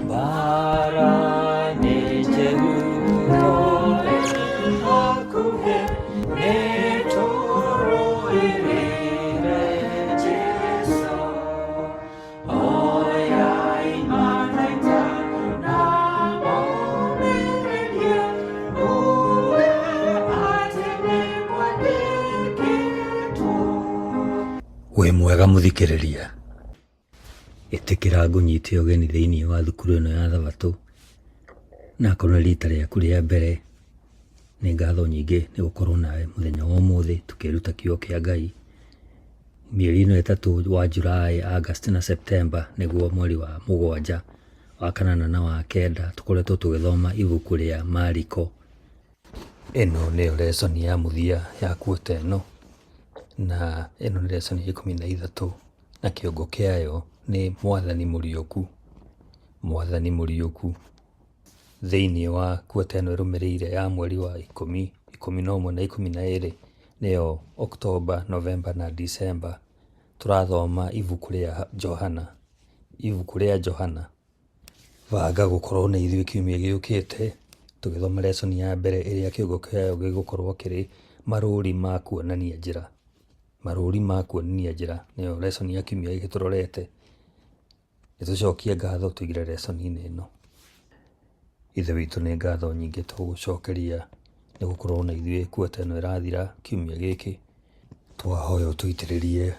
Mbara nĩ njegu tũrĩ hakuhĩ, nĩ tũrũĩrĩre Jesũ. Oyai mathaita na mũmĩrĩrie, muge atĩ nĩ kwandĩkĩtwo. Wĩ mwega mũthikĩrĩria. Ĩtĩkĩra ngũnyite ũgeni thĩinĩ wa thukuru ĩno ya Thabatũ, na akorwo nĩ rita rĩaku rĩa mbere, nĩ ngatho nyingĩ nĩ gũkorwo nawe mũthenya wa ũmũthĩ tũkĩĩruta kiugo kĩa Ngai. Mĩeri ĩno ĩtatũ wa July, August na September nĩguo mweri wa mũgwanja, wa kanana na wa kenda tũkoretwo tũgĩthoma ibuku rĩa Mariko. Ĩno nĩyo lesson ya mũthia ya quarter ĩno, na ĩno nĩ lesson ya 13 na kĩongo kĩayo nĩ Mwathani mũriũku, Mwathani mũriũku. Thĩinĩ wa quarter ĩno ĩrũmĩrĩire ya mweri wa ikũmi, 11 na 12 nĩyo October, November na December, tũrathoma ibuku rĩa Johana, ibuku rĩa Johana. Banga gũkorwo na ithuĩ kiumia gĩũkĩte tũgĩthoma lesson ya mbere ĩrĩa kĩongo kĩayo gĩgũkorwo kĩrĩ marũri ma kuonania njĩra. Marũri ma kuonania njĩra nĩyo lesson ya kiumia gĩkĩ tũrorete. Nĩ tũcokie ngatho tũingĩre lesson-inĩ ĩno. Ithe witũ nĩ ngatho nyingĩ tũgũcokeria nĩ gũkorwo na ithuĩ quarter ĩno ĩrathira kiumia gĩkĩ. Twahoya ũtũitĩrĩrie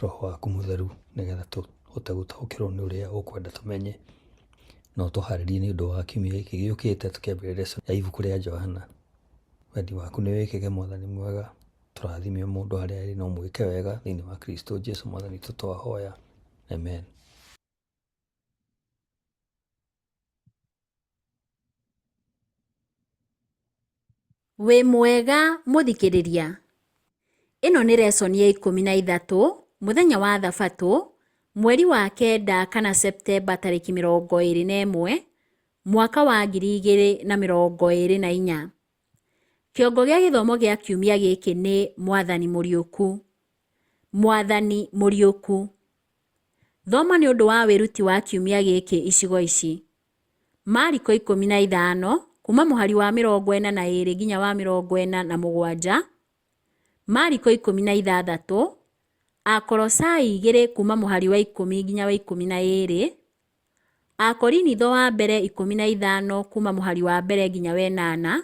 roho waku mũtheru nĩgetha tũhote gũtaũkĩrwo nĩ ũrĩa ũkwenda tũmenye na ũtũharĩrie nĩ ũndũ wa kiumia gĩkĩ gĩũkĩte tũkĩambĩrĩria ya ibuku rĩa Johana. Wendi waku nĩ wĩkĩke Mwathani mwega, tũrathime o mũndũ harĩa arĩ na ũmwĩke wega thĩinĩ wa Kristo Jesu Mwathani witũ twahoya. Amen. Wĩ mwega mũthikĩrĩria? Ĩno nĩ lesson ya 13 mũthenya wa thabatũ mweri wa kenda kana Septemba tarĩki 21 mwaka wa 2024. Kĩongo gĩa gĩthomo gĩa kiumia gĩkĩ nĩ Mwathani mũriũku. Mwathani mũriũku. Thoma nĩ ũndũ wa wĩruti wa kiumia gĩkĩ icigo ici. Mariko 15, kuuma mũhari wa 42 nginya wa 47, Mariko 16, Akolosai 2 kuuma mũhari wa 10 nginya wa 12, Akorinitho wa mbere 15 kuuma mũhari wa mbere nginya wa ĩnana,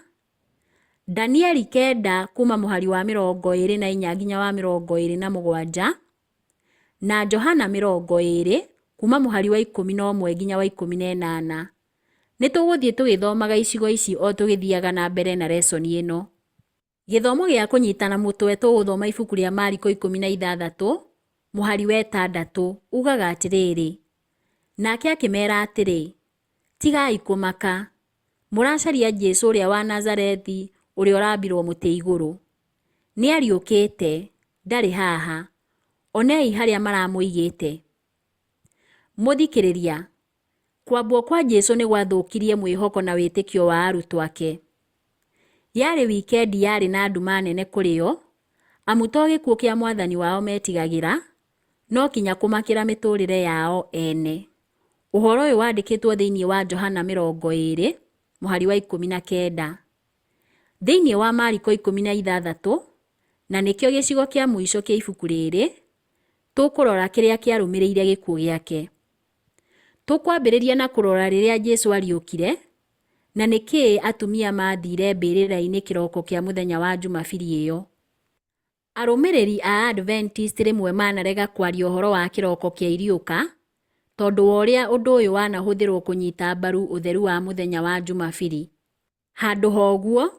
Danieli 9 kuuma mũhari wa 24 nginya wa 27, na Johana 20 kuuma mũhari wa 11 nginya wa 18. Nĩ tũgũthiĩ tũgĩthomaga icigo ici o tũgĩthiaga na mbere na lesson ĩno. Gĩthomo gĩa kũnyitana mũtwe tũgũthoma ibuku rĩa Mariko 16 mũhari wa ĩtandatũ ugaga atĩrĩrĩ, Nake akĩmera atĩrĩ, Tigai kũmaka, mũracaria Jesu ũrĩa wa Nazarethi ũrĩa ũrambirwo mũtĩ igũrũ. Nĩ ariũkĩte, ndarĩ haha. Onei harĩa maramũigĩte. Mũthikĩrĩria, kwambwo kwa Jesu nĩ gwathũkirie mwĩhoko na wĩtĩkio wa arutwo ake. Yarĩ wikendi yarĩ na nduma nene kũrĩ o, amu to gĩkuũ kĩa Mwathani wao metigagĩra, no kinya kũmakĩra mĩtũrĩre yao ene. Ũhoro ũyũ wandĩkĩtwo thĩinĩ wa Johana 20, mũhari wa 19. Thĩinĩ wa Mariko 16, na nĩkĩo gĩcigo kĩa mũico kĩa ibuku rĩrĩ, tũkũrora kĩrĩa kĩarũmĩrĩire gĩkuũ gĩake. Tũkwambĩrĩria na kũrora rĩrĩa Jesu ariũkire, na nĩkĩĩ atumia maathire mbĩrĩra-inĩ kĩroko kĩa mũthenya wa Jumabiri ĩyo. Arũmĩrĩri a Adventist rĩmwe manarega kwaria ũhoro wa kĩroko kĩa iriũka, tondũ wa ũrĩa ũndũ ũyũ wanahũthĩrwo kũnyita mbaru ũtheru wa mũthenya wa Jumabiri. Handũ ha ũguo,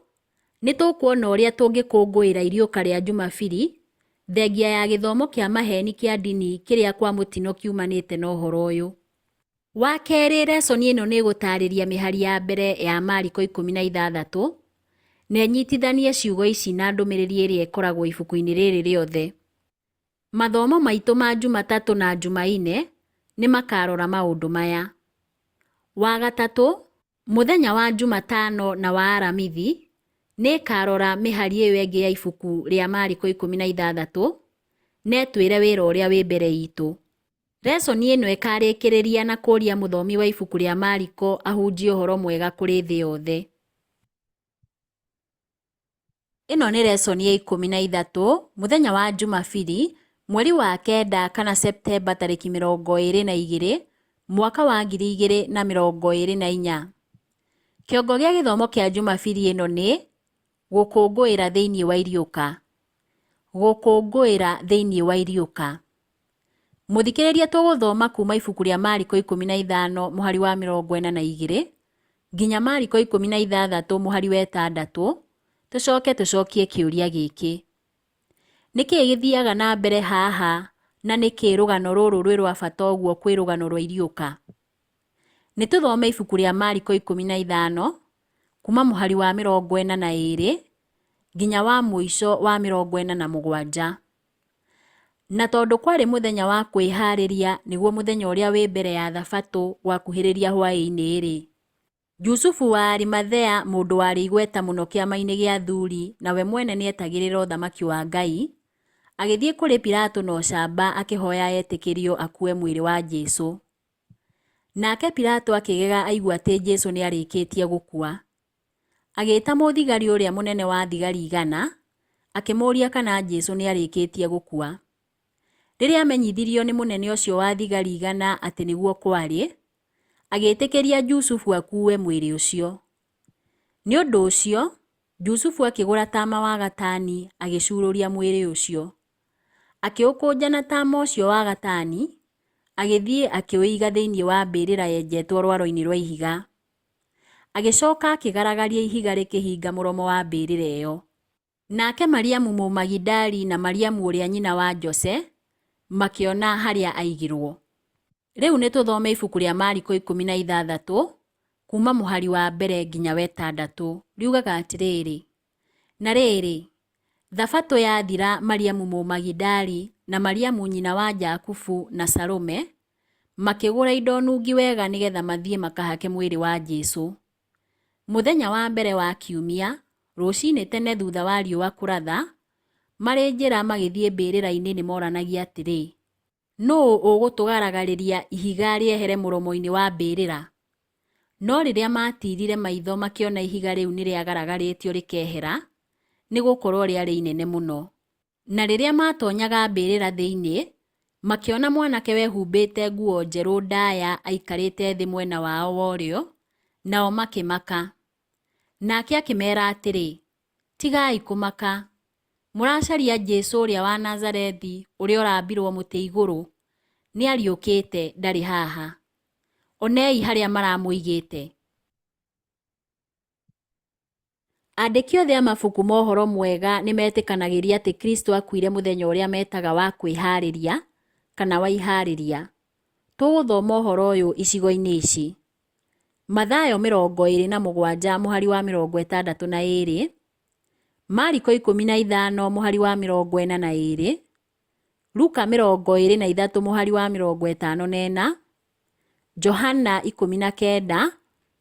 nĩ tũkuona ũrĩa tũngĩkũngũĩra iriũka rĩa Jumabiri, thengia ya gĩthomo kĩa maheeni kĩa ndini kĩrĩa kwa mũtino kiumanĩte na ũhoro ũyũ. Wa kerĩ, lesson ĩno nĩ ĩgũtaarĩria mĩhari ya mbere ya Mariko 16, na ĩnyitithanie ciugo ici na ndũmĩrĩri ĩrĩa ĩkoragwo ibuku-inĩ rĩrĩ rĩothe. Mathomo maitũ ma Njumatatũ na Njumaine nĩ makarora maũndũ maya. Wa gatatũ, mũthenya wa Njumatano na wa Aramithi, nĩ ĩkarora mĩhari ĩyo ĩngĩ ya ibuku rĩa Mariko 16, Na ĩtwĩre wĩra ũrĩa wĩ mbere itũ. Resoni ĩno ĩkarĩkĩrĩria na kũria mũthomi wa ibuku rĩa Mariko ahunjie ũhoro mwega kũrĩ thĩ yothe. Ĩno nĩ resoni ya 13, mũthenya wa Njumabiri, mweri wa kenda kana Septemba tarĩki 22, mwaka wa 2024. Kĩongo gĩa gĩthomo kĩa Njumabiri ĩno nĩ Gũkũngũĩra thĩinĩ wa iriũka. Gũkũngũĩra thĩinĩ wa iriũka. Mũthikĩrĩria tũgũthoma kuma ibuku rĩa Mariko 15 mũhari wa 42 nginya Mariko 16 mũhari wa 6, tũcoke tũcokie kĩũria gĩkĩ. Nĩ kĩĩ gĩthiaga na mbere haha na nĩkĩ rũgano rũrũ rwĩ rwa bata ũguo kwĩ rũgano rwa iriũka? Nĩ tũthome ibuku rĩa Mariko 15 kuma mũhari wa 42 nginya wa mũico wa 47. Na tondũ kwarĩ mũthenya wa kwĩhaarĩria, nĩguo mũthenya ũrĩa wĩ mbere ya Thabatũ, gwakuhĩrĩria hwaĩ-inĩ-rĩ, Jusufu wa Arimathea, mũndũ warĩ igweta mũno kĩama-inĩ gĩa athuri na we mwene nĩetagĩrĩra ũthamaki wa Ngai, agĩthiĩ kũrĩ Pilato na ũcamba akĩhoya etĩkĩrio akuue mwĩrĩ wa Jesu. Nake Pilato akĩgega aigua atĩ Jesu nĩarĩkĩtie gũkua. Agĩĩta mũthigari ũrĩa mũnene wa thigari igana, akĩmũũria kana Jesu nĩarĩkĩtie gũkua. Rĩrĩa amenyithirio nĩ mũnene ũcio wa thigari igana atĩ nĩguo kwarĩ, agĩĩtĩkĩria Jusufu akuue mwĩrĩ ũcio. Nĩ ũndũ ũcio, Jusufu akĩgũra tama wa gatani agĩcuurũria mwĩrĩ ũcio. Akĩũkũnja na tama ũcio wa gatani, agĩthiĩ akĩũiga thĩinĩ wa mbĩrĩra yenjetwo rwaro-inĩ rwa ihiga. Agĩcoka akĩgaragaria ihiga rĩkĩhinga mũromo wa mbĩrĩra ĩyo. Nake Mariamu Mũmagidali na Mariamu ũrĩa nyina wa Jose makĩona harĩa aigirũo. Rĩu nĩ tũthome ibuku rĩa Mariko 16 kuuma mũhari wa mbere nginya wa ĩtandatũ. Riugaga atĩrĩrĩ, Na rĩrĩ, Thabatũ yathira Mariamu Mũmagidali na Mariamu nyina wa Jakubu na Salome makĩgũra indo nungi wega nĩgetha mathiĩ makahake mwĩrĩ wa Jesu. Mũthenya wa mbere wa kiumia, rũcinĩ tene thutha wa riũa kũratha, marĩ njĩra magĩthiĩ mbĩrĩra-inĩ nĩ moranagia atĩrĩ, Nũũ ũgũtũgaragarĩria ihiga rĩehere mũromo-inĩ wa mbĩrĩra? No rĩrĩa maatiirire maitho makĩona ihiga rĩu nĩ rĩagaragarĩtio rĩkehera, nĩ gũkorũo rĩarĩ inene mũno. Na rĩrĩa maatonyaga mbĩrĩra thĩinĩ, makĩona mwanake wehumbĩte nguo njerũ ndaya aikarĩte thĩ mwena wao wa ũrĩo, nao makĩmaka. Nake akĩmeera atĩrĩ, Tigai kũmaka. Mũracaria Jesu ũrĩa wa Nazarethi, ũrĩa ũraambirwo mũtĩ igũrũ. Nĩariũkĩte, ndarĩ haha. Onei harĩa maramũigĩte. Andĩki othe a mabuku ma ũhoro mwega nĩ metĩkanagĩria atĩ Kristo akuire mũthenya ũrĩa metaga wa kwĩharĩria kana wa iharĩria. Tũgũthoma ũhoro ũyũ icigo-inĩ ici. Mathayo 27 mũhari wa 62, Mariko 15 mũhari wa 42, Luka 23 mũhari wa 54, Johana 19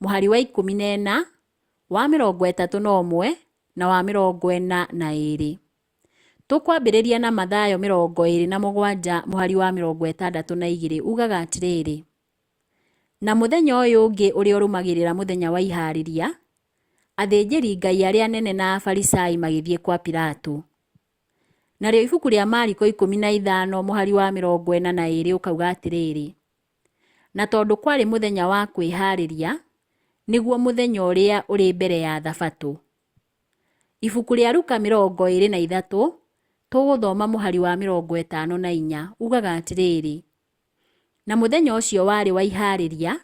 mũhari wa 14, wa 31 na wa 42. Tũkwambĩrĩria na Mathayo 27 mũhari wa 62 ugaga atĩrĩrĩ, Na mũthenya ũyũ ũngĩ ũrĩa ũrũmagĩrĩra mũthenya wa ihaarĩria, athĩnjĩri-Ngai arĩa anene na Afarisai magĩthiĩ kwa Pilato. Narĩo ibuku rĩa Mariko 15 mũhari wa 42 ũkauga atĩrĩrĩ, Na tondũ kwarĩ mũthenya wa kwĩhaarĩria, nĩguo mũthenya ũrĩa ũrĩ mbere ya Thabatũ. Ibuku rĩa Luka 23, tũgũthoma mũhari wa 54, ugaga atĩrĩrĩ, Na mũthenya ũcio warĩ wa Ihaarĩria,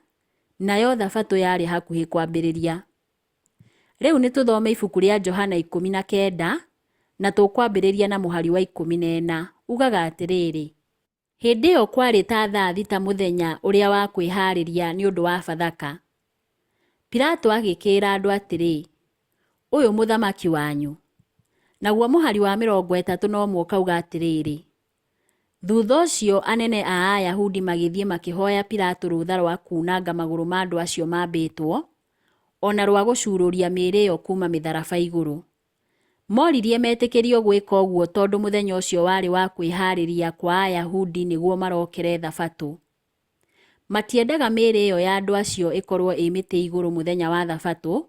nayo Thabatũ yarĩ hakuhĩ kwambĩrĩria. Rĩu nĩ tũthome ibuku rĩa Johana 19, na tũkwambĩrĩria na mũhari wa 14. Ugaga atĩrĩrĩ, Hĩndĩ ĩyo kwarĩ ta thaa thita mũthenya ũrĩa wa kwĩhaarĩria nĩ ũndũ wa Bathaka. Pilato agĩkĩĩra andũ atĩrĩ, Ũyũ mũthamaki wanyu. Naguo mũhari wa 31 ũkauga atĩrĩrĩ, Thutha ũcio anene a Ayahudi magĩthiĩ makĩhoya Pilato rũtha rwa kuunanga magũrũ ma andũ acio maambĩtwo, o na rwa gũcuurũria mĩĩrĩ ĩyo kuuma mĩtharaba igũrũ. Moririe metĩkĩrio gwĩka ũguo tondũ mũthenya ũcio warĩ wa kwĩhaarĩria kwa Ayahudi nĩguo marokere Thabatũ. Matiendaga mĩĩrĩ ĩyo ya andũ acio ĩkorũo ĩ mĩtĩ igũrũ mũthenya wa Thabatũ,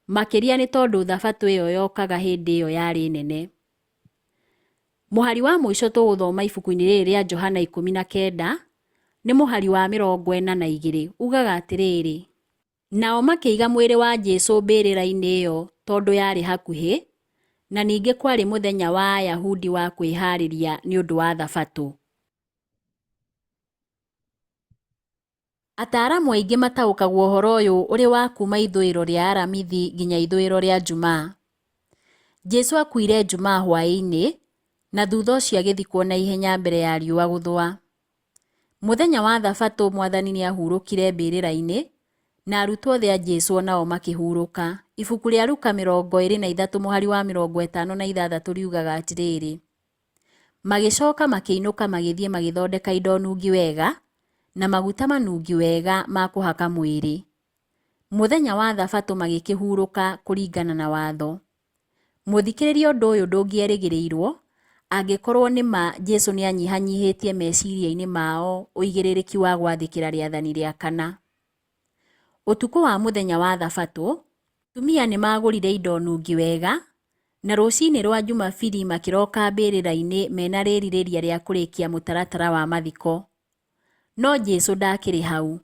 makĩria nĩ tondũ Thabatũ ĩyo yokaga hĩndĩ ĩyo yarĩ nene. Mũhari wa mũico tũgũthoma ibuku-inĩ rĩrĩ rĩa Johana 19 nĩ mũhari wa 42 ugaga atĩrĩrĩ, Nao makĩiga mwĩrĩ wa Jesu mbĩrĩra-inĩ ĩyo tondũ yarĩ hakuhĩ, na ningĩ kwarĩ mũthenya wa Ayahudi wa kwĩhaarĩria nĩ ũndũ wa Thabatũ. Ataaramu aingĩ mataũkagwo ũhoro ũyũ ũrĩ wa kuuma ithũĩro rĩa Aramithi nginya ithũĩro rĩa Njumaa. Jesu akuire Njumaa hwaĩ-inĩ na thutha ũcio agĩthikwo na ihenya mbere ya riũa gũthũa. Mũthenya wa Thabatũ Mwathani nĩ ahurũkire mbĩrĩra-inĩ na arutwo othe a Jesu o nao makĩhurũka. Ibuku rĩa Luka 23 mũhari wa 56 riugaga atĩrĩrĩ, Magĩcoka makĩinũka magĩthiĩ magĩthondeka indo nungi wega, na maguta manungi wega ma kũhaka mwĩrĩ. Mũthenya wa Thabatũ magĩkĩhurũka kũringana na watho. Mũthikĩrĩria ũndũ ũyũ ndũngĩerĩgĩrĩirwo angĩkorwo nĩ ma Jesu nĩ anyihanyihĩtie meciria-inĩ mao ũigĩrĩrĩki wa gwathĩkĩra rĩathani rĩa kana. Ũtukũ wa mũthenya wa Thabatũ, atumia nĩ magũrire indo nungi wega, na rũcinĩ rwa Jumabiri makĩroka mbĩrĩra-inĩ mena rĩrirĩria rĩa kũrĩkia mũtaratara wa mathiko. No Jesu ndakĩrĩ hau.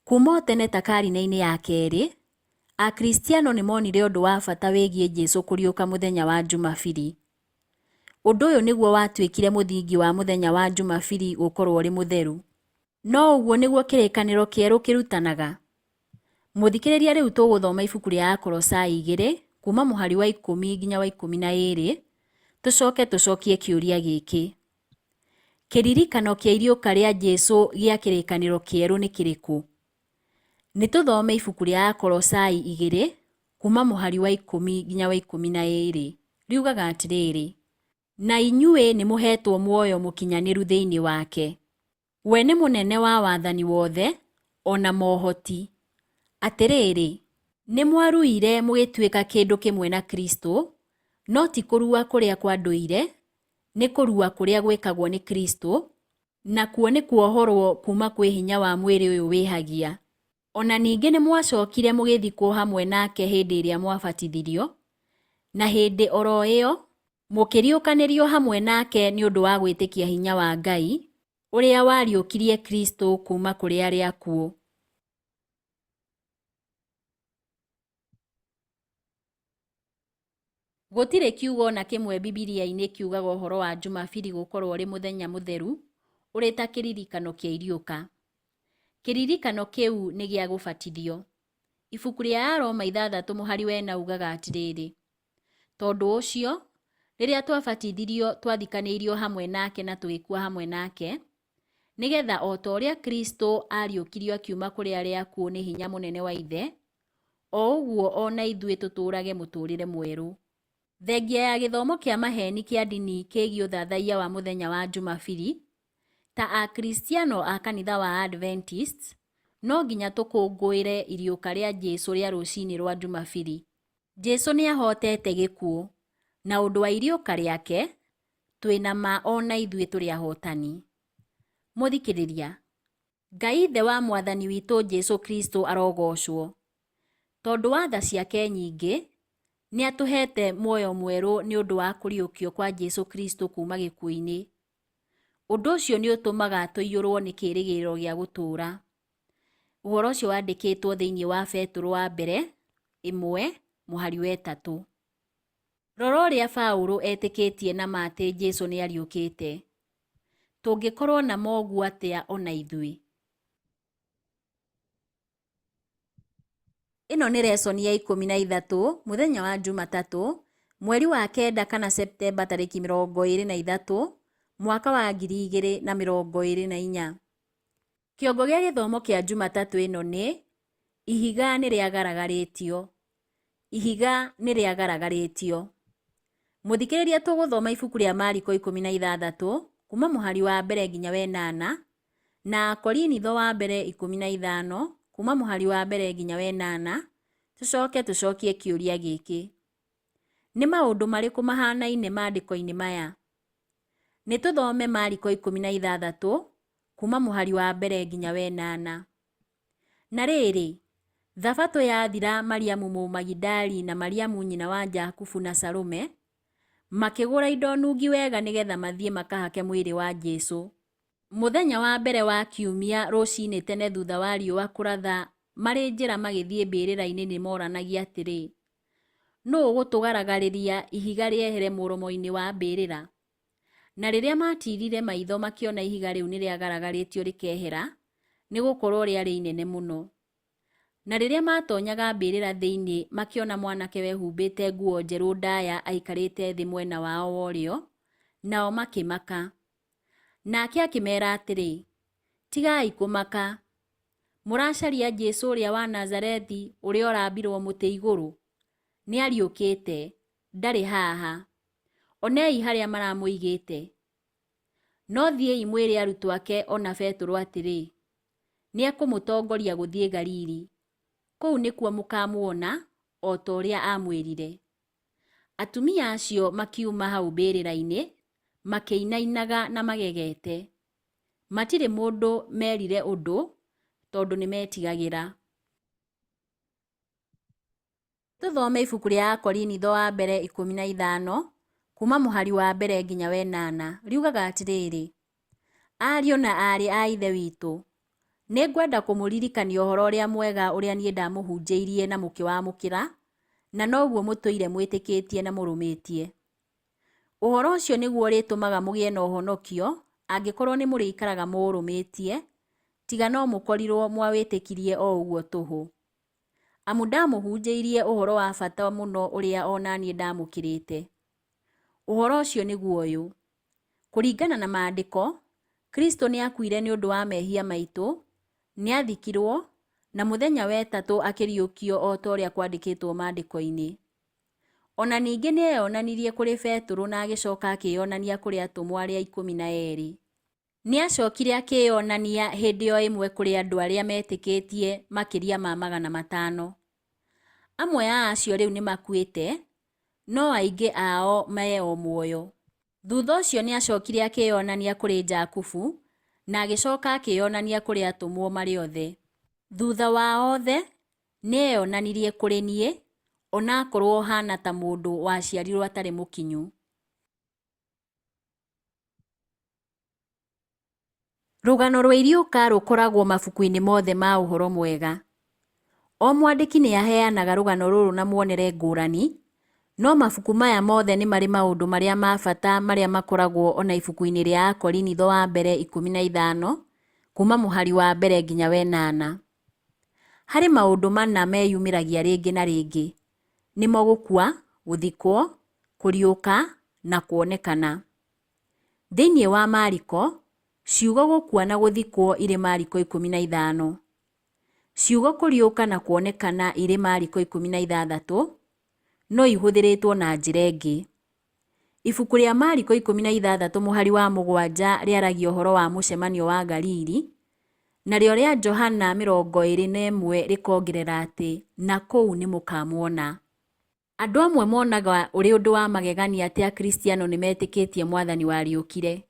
Kuuma o tene ta karine-inĩ ya kerĩ, Akristiano nĩ monire ũndũ wa bata wĩgiĩ Jesu kũriũka mũthenya wa Jumabiri. Ũndũ ũyũ nĩguo watuĩkire mũthingi wa mũthenya wa Jumabiri gũkorũo ũrĩ mũtheru. No ũguo nĩguo Kĩrĩkanĩro Kĩerũ kĩrutanaga? Mũthikĩrĩria rĩu tũgũthoma ibuku rĩa Akolosai 2 kuuma mũhari wa 10 nginya wa 12, tũcoke tũcokie kĩũria gĩkĩ. Kĩririkano kĩa iriũka rĩa Jesu gĩa Kĩrĩkanĩro Kĩerũ nĩ kĩrĩkũ? Nĩ tũthome ibuku rĩa Akolosai 2 kuuma mũhari wa 10 nginya wa 12. Riugaga atĩrĩrĩ, Na inyuĩ nĩ mũheetwo muoyo mũkinyanĩru thĩinĩ wake. We nĩ mũnene wa wathani wothe, o na mohoti. Atĩrĩrĩ, nĩ mwaruire mũgĩtuĩka kĩndũ kĩmwe na Kristo, no ti kũrua kũrĩa kwa ndũire, nĩ kũrua kũrĩa gwĩkagwo nĩ Kristo, nakuo nĩ kuohorwo kuuma kwĩ hinya wa mwĩrĩ ũyũ wĩhagia. O na ningĩ nĩmwacokire mũgĩthikwo hamwe nake hĩndĩ ĩrĩa mwabatithirio, na hĩndĩ o ro ĩyo mũkĩriũkanĩrio hamwe nake nĩ ũndũ wa gwĩtĩkia hinya wa Ngai, ũrĩa wariũkirie Kristo kuuma kũrĩ arĩa akuũ. Gũtirĩ kiugo o na kĩmwe Bibilia-inĩ kiugaga ũhoro wa Jumabiri gũkorũo ũrĩ mũthenya mũtheru ũrĩ ta kĩririkano kĩa iriũka. Kĩririkano kĩu nĩ gĩa gũbatithio. Ibuku rĩa Aroma 6 mũhari wa 4 ugaga atĩrĩrĩ, Tondũ ũcio, rĩrĩa twabatithirio twathikanĩirio hamwe nake na tũgĩkua hamwe nake, nĩ getha o ta ũrĩa Kristo aariũkirio akiuma kũrĩ arĩa akuũ nĩ hinya mũnene wa Ithe, o ũguo o na ithuĩ tũtũũrage mũtũũrĩre mwerũ. Thengia ya gĩthomo kĩa maheeni kĩa ndini kĩgiĩ ũthathaiya wa mũthenya wa Jumabiri, ta Akristiano a kanitha wa Adventist, no nginya tũkũngũĩre iriũka rĩa Jesu rĩa rũcinĩ rwa Jumabiri. Jesu nĩ ahootete gĩkuũ, na ũndũ wa iriũka rĩake, twĩ na ma o na ithuĩ tũrĩ ahootani. Mũthikĩrĩria, Ngai Ithe wa Mwathani witũ Jesu Kristo arogoocwo. Tondũ wa tha ciake nyingĩ, nĩ atũheete muoyo mwerũ nĩ ũndũ wa kũriũkio kwa Jesu Kristo kuuma gĩkuũ-inĩ. Ũndũ ũcio nĩ ũtũmaga tũiyũrũo nĩ kĩĩrĩgĩrĩro gĩa gũtũũra. Ũhoro ũcio wandĩkĩtwo thĩinĩ wa Petero wa mbere 1 mũhari wa 3. Rora ũrĩa Paulo etĩkĩtie na ma atĩ Jesu nĩ ariũkĩte. Tũngĩkorũo na ma ũguo atĩa o na ithuĩ? Ĩno nĩ resoni ya 13 mũthenya wa Jumatatũ, mweri wa kenda kana Septemba tarĩki 23, mwaka wa 2024. Kĩongo gĩa gĩthomo kĩa Jumatatũ ĩno nĩ, Ihiga nĩ rĩagaragarĩtio. Ihiga nĩ rĩagaragarĩtio. Mũthikĩrĩria tũgũthoma ibuku rĩa Mariko 16 kuma mũhari wa mbere nginya wa ĩnana na Akorinitho wa mbere 15 kuma mũhari wa mbere nginya wa ĩnana, tũcoke tũcokie kĩũria gĩkĩ. Nĩ maũndũ marĩkũ mahanaine maandĩko-inĩ maya? Nĩ tũthome Mariko 16, kuuma mũhari wa mbere nginya wenana. Na rĩrĩ, Thabatũ yathira Mariamu Mũmagidali na Mariamu nyina wa Jakubu na Salome makĩgũra indo nungi wega nĩgetha mathiĩ makahake mwĩrĩ wa Jesu. Mũthenya wa mbere wa kiumia rũcinĩ tene thutha wa riũa kũratha marĩ njĩra magĩthiĩ mbĩrĩra-inĩ nĩ moranagia atĩrĩ, Nũ ũgũtũgaragarĩria ihiga rĩehere mũromo-inĩ wa mbĩrĩra? Na rĩrĩa maatiirire maitho makĩona ihiga rĩu nĩrĩagaragarĩtio rĩkehera, nĩ gũkorũo rĩarĩ inene mũno. Na rĩrĩa maatonyaga mbĩrĩra thĩinĩ, makĩona mwanake wehumbĩte nguo njerũ ndaya aikarĩte thĩ mwena wao wa ũrĩo, nao makĩmaka. Nake akĩmeera atĩrĩ, Tigai kũmaka. Mũracaria Jesu ũrĩa wa Nazarethi ũrĩa ũraambirwo mũtĩ igũrũ? Nĩariũkĩte, ndarĩ haha. Onei harĩa maramũigĩte. No thiĩi mwĩre arutwo ake o na Betũrũ atĩrĩ, 'Nĩekũmũtongoria gũthiĩ Galili. Kũu nĩkuo mũkaamuona, o ta ũrĩa aamwĩrire. Atumia acio makiuma hau mbĩrĩra-inĩ, makĩinainaga na magegete. Matirĩ mũndũ meerire ũndũ, tondũ nĩmetigagĩra. Tũthome ibuku rĩa Akorinitho wa mbere 15, kuuma mũhari wa mbere nginya wenana. Riugaga atĩrĩrĩ, Ariũ na aarĩ a Ithe witũ, nĩngwenda kũmũririkania ũhoro ũrĩa mwega ũrĩa niĩ ndamũhunjĩirie na mũkĩwamũkĩra, na noguo mũtũire mwĩtĩkĩtie na mũrũmĩtie. Ũhoro ũcio nĩguo ũrĩtũmaga mũgĩe na ũhonokio, angĩkorũo nĩmũrĩikaraga mũũrũmĩtie, tiga no mũkorirũo mwawĩtĩkirie o ũguo tũhũ. Amu ndamũhunjĩirie ũhoro wa bata mũno ũrĩa o na niĩ ndaamũkĩrĩte. Ũhoro ũcio nĩguo ũyũ, Kũringana na Maandĩko, Kristo nĩakuire nĩ ũndũ wa mehia maitũ, nĩathikirwo, na mũthenya wa ĩtatũ akĩriũkio o ta ũrĩa kwandĩkĩtwo Maandĩko-inĩ. O na ningĩ nĩeyonanirie kũrĩ Betũrũ na agĩcoka akĩĩyonania kũrĩ atũmwo arĩa 12. Nĩacokire akĩĩyonania hĩndĩ o ĩmwe kũrĩ andũ arĩa metĩkĩtie makĩria ma 500. Amwe a acio rĩu nĩmakuĩte, no aingĩ ao me o muoyo. Thutha ũcio nĩacokire akĩĩyonania kũrĩ Jakubu, na agĩcoka akĩĩyonania kũrĩ atũmwo marĩ othe. Thutha wa othe, nĩeyonanirie kũrĩ niĩ, o na akorwo haana ta mũndũ waciarirwo atarĩ mũkinyu. Rũgano rwa iriũka rũkoragwo mabuku-inĩ mothe ma Ũhoro Mwega. O mwandĩki nĩ aheanaga rũgano rũrũ na muonere ngũrani, no mabuku maya mothe nĩ marĩ maũndũ marĩa ma bata marĩa makoragwo o na ibuku-inĩ rĩa Akorinitho wa mbere 15, kuuma mũhari wa mbere nginya wenana. Harĩ maũndũ mana meyumĩragia rĩngĩ na rĩngĩ, nĩmo gũkua, gũthikwo, kũriũka, na kuonekana. Thĩinĩ wa Mariko, ciugo gũkua na gũthikwo irĩ Mariko 15. Ciugo kũriũka na kuonekana irĩ Mariko 16, no ihũthĩrĩtwo na njĩra ĩngĩ. Ibuku rĩa Mariko 16 mũhari wa 7 rĩaragia ũhoro wa mũcemanio wa Galili, narĩo rĩa Johana 21 rĩkongerera atĩ, na kũu nĩ mũkamuona. Andũ amwe monaga ũrĩ ũndũ wa magegania atĩ Akristiano nĩ metĩkĩtie Mwathani wariũkire.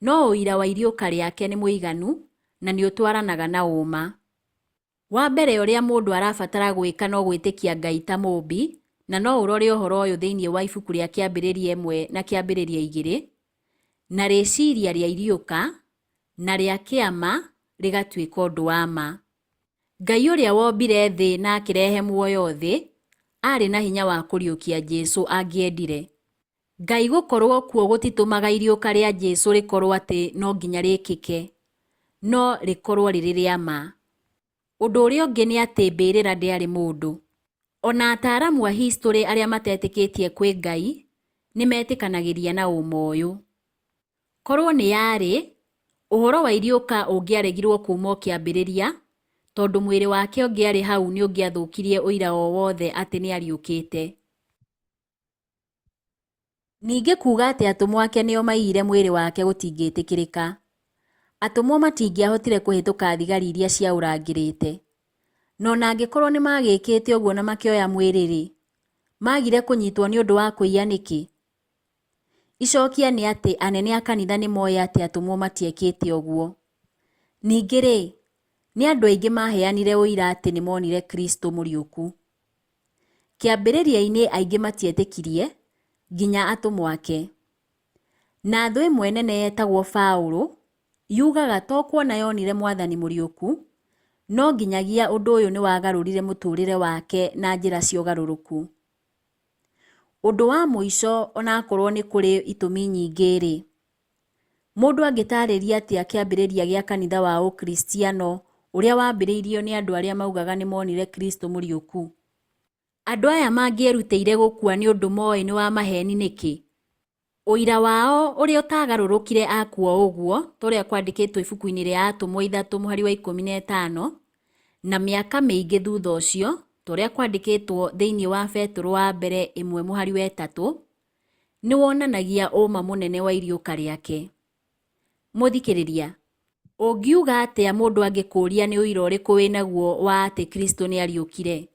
No ũira wa iriũka rĩake nĩ mũiganu na nĩ ũtwaranaga na ũũma. Wa mbere ũrĩa mũndũ arabatara gwĩka no gwĩtĩkia Ngai ta Mũũmbi, na no ũrore ũhoro ũyũ thĩinĩ wa ibuku rĩa Kĩambĩrĩria 1 na Kĩambĩrĩria 2, na rĩciria rĩa iriũka na rĩa kĩama rĩgatuĩka ũndũ wa ma. Ngai ũrĩa wombire thĩ na akĩrehe muoyo thĩ, aarĩ na hinya wa kũriũkia Jesu angĩendire. Ngai gũkorũo kuo gũtitũmaga iriũka rĩa Jesu rĩkorũo atĩ no nginya rĩkĩke, no rĩkorũo rĩrĩ rĩa ma. Ũndũ ũrĩa ũngĩ nĩ atĩ mbĩrĩra ndĩarĩ mũndũ. O na ataaramu a historĩ arĩa matetĩkĩtie kwĩ Ngai nĩ metĩkanagĩria na ũũma ũyũ. Korũo nĩ yarĩ, ũhoro wa iriũka ũngĩaregirũo kuuma o kĩambĩrĩria, tondũ mwĩrĩ wake ũngĩarĩ hau nĩ ũngĩathũkirie ũira o wothe atĩ nĩ ariũkĩte. Ningĩ kuuga atĩ atũmwo ake nĩo maiyire mwĩrĩ wake gũtingĩtĩkĩrĩka. Atũmwo matingĩahotire kũhĩtũka thigari iria ciaũrangĩrĩte. Na o na angĩkorũo nĩ maagĩkĩte ũguo na makĩoya mwĩrĩ-rĩ, Maagire kũnyitwo nĩ ũndũ wa kũiya nĩkĩ? Icokia nĩ atĩ anene a kanitha nĩ moĩ atĩ atũmwo matiekĩte ũguo. Ningĩ-rĩ, nĩ andũ aingĩ maaheanire ũira atĩ nĩ monire Kristo mũriũku. Kĩambĩrĩria-inĩ aingĩ matietĩkirie, nginya atũmwo ake. Na thũ ĩmwe nene yetagwo Paulo yugaga to kuona yonire Mwathani mũriũku, no nginyagia ũndũ ũyũ nĩ wagarũrire mũtũrĩre wake na njĩra cia ũgarũrũku. Ũndũ wa mũico onakorwo nĩ kũrĩ itũmi nyingĩ-rĩ, mũndũ angĩtarĩria atĩa kĩambĩrĩria gĩa kanitha wa Ũkristiano ũrĩa wambĩrĩirio nĩ andũ arĩa maugaga nĩ monire Kristo mũriũku? Andũ aya mangĩerutĩire gũkua nĩ ũndũ moĩ nĩ wa maheeni nĩkĩ? Ũira wao ũrĩa ũtaagarũrũkire akua o ũguo, ta ũrĩa kwandĩkĩtwo ibuku-inĩ rĩa Atũmwo ithatũ mũhari wa 15, na mĩaka mĩingĩ thutha ũcio, ta ũrĩa kwandĩkĩtwo thĩinĩ wa Petero wa mbere ĩmwe mũhari wa ĩtatũ, nĩ wonanagia ũũma mũnene wa iriũka rĩake. Mũthikĩrĩria, ũngiuga atĩa mũndũ angĩkũũria nĩ ũira ũrĩkũ wĩ naguo wa atĩ Kristo nĩ ariũkire?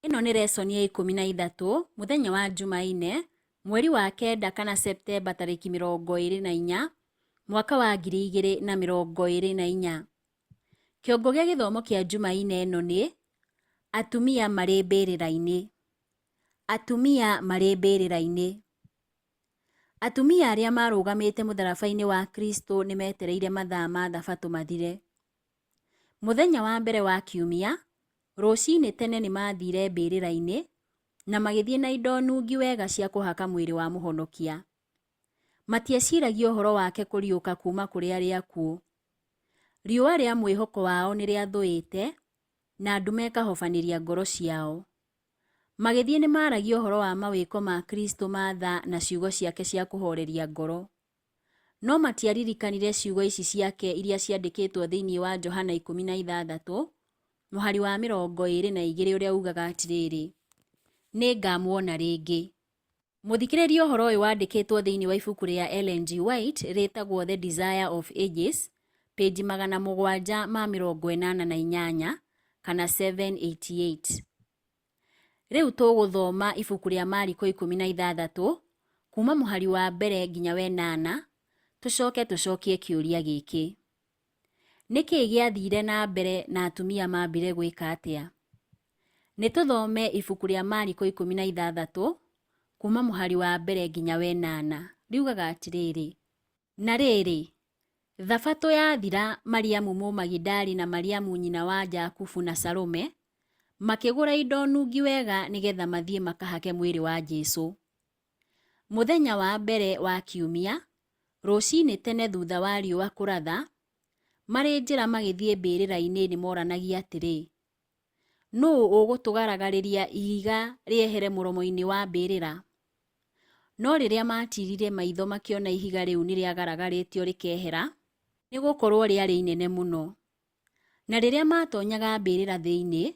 Ĩno nĩ resoni ya 13, mũthenya wa Jumaine, mweri wa kenda kana Septemba tarĩki 24, mwaka wa 2024. Kĩongo gĩa gĩthomo kĩa Jumaine ĩno nĩ, Atumia marĩ mbĩrĩra-inĩ. Atumia marĩ mbĩrĩra-inĩ. Atumia arĩa maarũgamĩte mũtharaba-inĩ wa Kristo nĩ meetereire mathaa ma Thabatũ mathire. Mũthenya wa mbere wa kiumia, rũcinĩ tene nĩ maathire mbĩrĩra-inĩ na magĩthiĩ na indo nungi wega cia kũhaka mwĩrĩ wa Mũhonokia. Matieciragia ũhoro wake kũriũka kuuma kũrĩ arĩa akuũ. Riũa rĩa mwĩhoko wao nĩ rĩathũĩte na nduma ĩkahobanĩria ngoro ciao. Magĩthiĩ nĩ maaragia ũhoro wa mawĩko ma Kristo ma tha na ciugo ciake cia kũhooreria ngoro. No matiaririkanire ciugo ici ciake iria ciandĩkĩtwo thĩinĩ wa Johana 16, mũhari wa 22 ũrĩa ugaga atĩrĩrĩ, Nĩ ngamuona rĩngĩ. Mũthikĩrĩrie ũhoro ũyũ wandĩkĩtwo thĩinĩ wa ibuku rĩa Ellen G. White rĩtagwo The Desire of Ages, pĩnji 788 kana 788. Rĩu tũgũthoma ibuku rĩa Mariko 16, kuuma mũhari wa mbere nginya wenana, tũcoke tũcokie kĩũria gĩkĩ. Nĩ kĩĩ gĩathire na mbere na atumia maambire gwĩka atĩa? Nĩ tũthome ibuku rĩa Mariko 16, kuuma mũhari wa mbere nginya wenana. Riugaga atĩrĩrĩ, Na rĩrĩ, Thabatũ yathira, Mariamu Mũmagidali na Mariamu nyina wa Jakubu na Salome makĩgũra indo nungi wega nĩgetha mathiĩ makahake mwĩrĩ wa Jesu. Mũthenya wa mbere wa kiumia, rũcinĩ tene thutha wa riũa kũratha, marĩ njĩra magĩthiĩ mbĩrĩra-inĩ nĩ moranagia atĩrĩ, Nũũ ũgũtũgaragarĩria ihiga rĩehere mũromo-inĩ wa mbĩrĩra? No rĩrĩa maatiirire maitho makĩona ihiga rĩu nĩ rĩagaragarĩtio rĩkehera, nĩ gũkorũo rĩarĩ inene mũno. Na rĩrĩa maatonyaga mbĩrĩra thĩinĩ,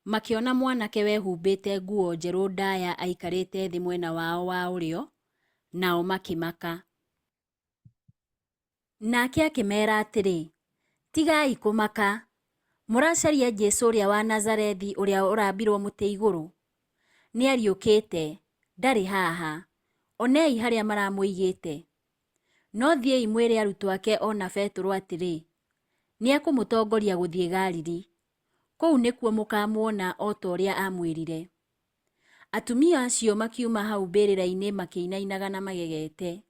makĩona mwanake wehumbĩte nguo njerũ ndaya aikarĩte thĩ mwena wao wa ũrĩo, nao makĩmaka. Nake akĩmeera atĩrĩ, Tigai kũmaka. Mũracaria Jesu ũrĩa wa Nazarethi ũrĩa ũrambirwo mũtĩ igũrũ? Nĩ ariũkĩte, ndarĩ haha. Onei harĩa maramũigĩte. No thiĩi mwĩre arutwo ake o na Petero atĩrĩ, 'Nĩ ekũmũtongoria gũthiĩ Galili. Kũu nĩkuo mũkaamuona o ta ũrĩa aamwĩrire. Atumia acio makiuma hau mbĩrĩra-inĩ makĩinainaga na magegete.